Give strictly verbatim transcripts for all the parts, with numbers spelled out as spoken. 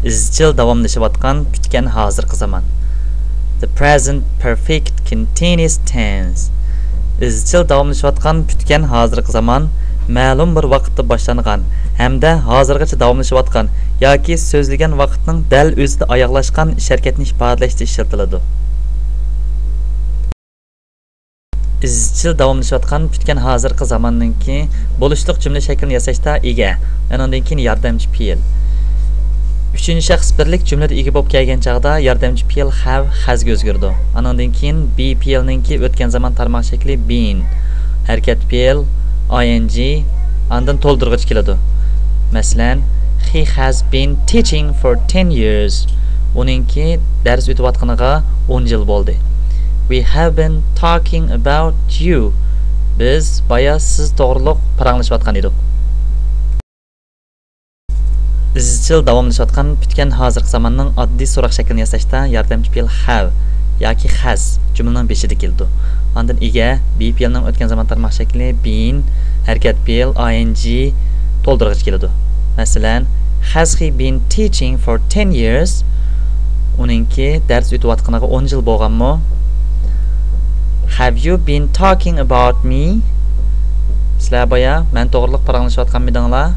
ئىزچىل داۋاملىشىۋاتقان پۈتكەن ھازىرقى زامان. The present perfect continuous tense. ئىزچىل داۋاملىشىۋاتقان پۈتكەن ھازىرقى زامان مەلۇم بىر ۋاقىتتا باشلانغان ھەمدە ھازىرغىچە داۋاملىشىۋاتقان ياكى سۆزلىگەن ۋاقىتنىڭ دەل ئۆزىدە ئاياغلاشقان ئىش ھەرىكەتنى ئىپادىلەشتە ئىشلىتىلىدۇ. ئىزچىل داۋاملىشىۋاتقان پۈتكەن ھازىرقى زاماننىڭكى بولۇشلۇق جۈملە شەكلىنى ياساشتا ئىگە، ئانىڭدىن كېيىن ياردەمچى پېئىل. ئۈچىنچى شەخس بىرلىك جۈملىدە ئىگە بولۇپ كەلگەن چاغدا ياردەمچى پېئىل have خەزگە ئۆزگىرىدۇ. ئانىڭدىن كېيىن be پېئىلنىڭكى ئۆتكەن زامان تارماق شەكلى been، ھەرىكەت پېئىل ing، ئاندىن تولدۇرغۇچ كېلىدۇ. مەسىلەن، He has been teaching for ten years. ئۇنىڭكى دەرس ئۆتۈۋاتقىنىغا ئون يىل بولدى. We have been talking about you. بىز بايا سىز توغرۇلۇق پاراڭلىشىۋاتقان ئىدۇق. ئىزچىل داۋاملىشىۋاتقان پۈتكەن ھازىرقى زاماننىڭ ئاددىي سوراق شەكلىنى ياساشتا ياردەمچى پېئىل have ياكى خەز جۈملىنىڭ بېشىدا كېلىدۇ. ئاندىن ئىگە، be پېئىلنىڭ ئۆتكەن زامان تارماق شەكلى been، ھەرىكەت پېئىل ing، تولدۇرغۇچ كېلىدۇ. مەسىلەن، Has he been teaching for ten years? ئۇنىڭكى دەرس ئۆتۈۋاتقىنىغا ئون يىل بولغانمۇ؟ Have you been talking about me? سىلەر بايا مەن توغرۇلۇق پاراڭلىشىۋاتقانمىدىڭلار؟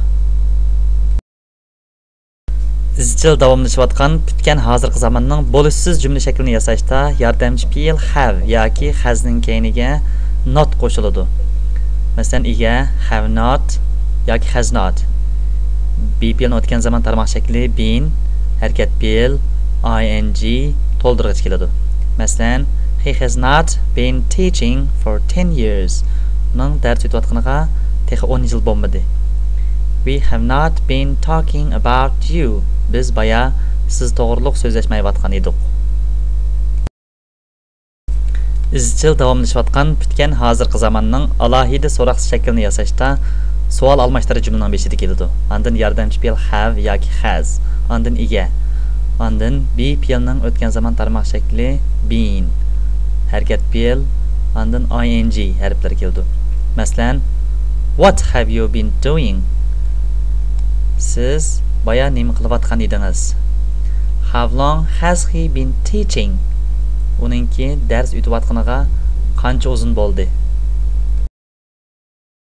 ئىزچىل داۋاملىشىۋاتقان پۈتكەن ھازىرقى زاماننىڭ بولۇشسىز جۈملە شەكلىنى ياساشتا ياردەمچى پېئىل have ياكى خەزنىڭ كەينىگە not قوشۇلىدۇ. مەسىلەن، ئىگە، have not ياكى has not. Be پېئىلنىڭ ئۆتكەن زامان تارماق شەكلى been، ھەرىكەت پېئىل ing، تولدۇرغۇچ كېلىدۇ. مەسىلەن، He has not been teaching for ten years. ئۇنىڭ دەرس ئۆتۈۋاتقىنىغا تېخى ئون يىل بولمىدى. We have not been talking about you. بىز بايا سىز توغرۇلۇق سۆزلەشمەيۋاتقان ئىدۇق. ئىزچىل داۋاملىشىۋاتقان پۈتكەن ھازىرقى زاماننىڭ ئالاھىدە سوراقسىز شەكلىنى ياساشتا سوئال ئالماشتۇرۇش جۈملىنىڭ بېشىدا كېلىدۇ. ئاندىن ياردەمچى پېئىل have ياكى has، ئاندىن ئىگە، ئاندىن be پېئىلنىڭ ئۆتكەن زامان تارماق شەكلى been، ھەرىكەت پېئىل، ئاندىن ing ھەرپلىرى كېلىدۇ. مەسىلەن، What have you been doing? سىز بايا نېمە قىلىۋاتقان ئىدىڭىز؟ How long has he been teaching? ئۇنىڭكى دەرس ئۆتۈۋاتقىنىغا قانچە ئۇزۇن بولدى؟